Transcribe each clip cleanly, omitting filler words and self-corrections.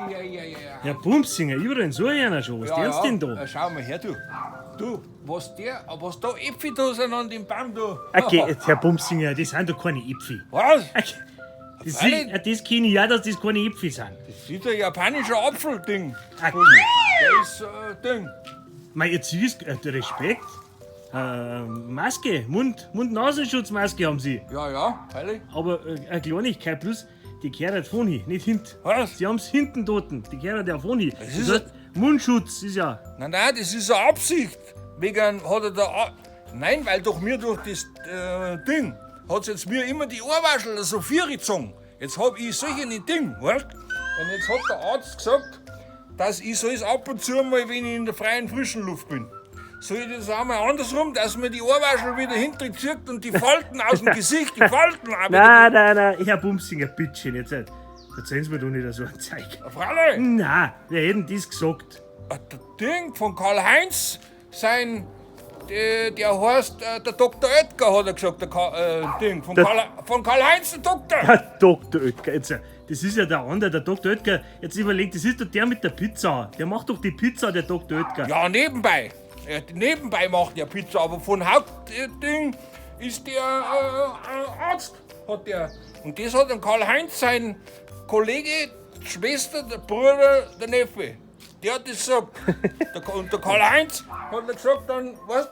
Ei, ei, ei, ei. Herr Bumsinger, überall so einer schon. Was ja, denn da? Schau mal her, du. Du, was der, was da Äpfel da sind an dem Baum da. Okay, jetzt, Herr Bumsinger, das sind doch keine Äpfel. Was? Okay. Das, Freilich. das kenne ich ja, dass das keine Äpfel sind. Das ist ein japanischer Apfelding. Okay. Der ist Ding. Mei, jetzt ist Respekt. Maske, Mund, Mund-Nasenschutzmaske haben sie. Ja, ja, freilich. Aber eine Kleinigkeit plus, die gehört von hier, nicht hinten. Was? Sie haben's hinten dort, die gehört ja von hier. Das ist heißt, Mundschutz ist ja. Nein, nein, das ist eine Absicht. Wegen hat er da. Nein, weil doch mir durch das Ding hat's jetzt mir immer die Ohrwaschel so vier gezogen. Jetzt hab ich solche Ding, weißt? Und jetzt hat der Arzt gesagt, dass ich soll es ab und zu mal, wenn ich in der freien, frischen Luft bin, soll ich das auch mal andersrum, dass mir die Ohrwaschel wieder hinten zieht und die Falten aus dem Gesicht, die Falten auch wieder. Nein, nein, nein, Herr Bumsinger, bitteschön, jetzt erzählen Sie mir doch nicht so ein Zeug. Freilich! Nein, wer hätte denn das gesagt? Ah, der Ding von Karl-Heinz, sein, der heißt, der Dr. Oetker, hat er gesagt, der Ka Ding, von Der- Karl, von Karl-Heinz, der Doktor. Der Dr. Oetker, jetzt, das ist ja der andere, der Dr. Oetker, jetzt überlegt, das ist doch der mit der Pizza. Der macht doch die Pizza, der Dr. Oetker. Ja, nebenbei. Ja, nebenbei macht der Pizza, aber von Hauptding ist der Arzt, hat der. Und das hat dann Karl-Heinz, sein Kollege, die Schwester, der Bruder, der Neffe. Der hat das gesagt. Und der Karl-Heinz hat dann gesagt, dann, weißt,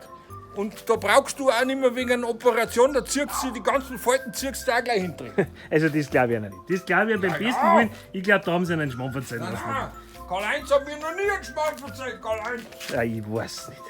und da brauchst du auch nicht mehr wegen einer Operation, da ziehst du die ganzen Falten, ziehst du auch gleich hinter. Also das glaube ich auch nicht. Das glaube ich beim besten ja. Willen. Ich glaube, da haben sie einen Schmarrn verzeihen lassen. Karl-Heinz hat mir noch nie einen Schmarrn verzeiht, Karl-Heinz. Ja, ich weiß nicht.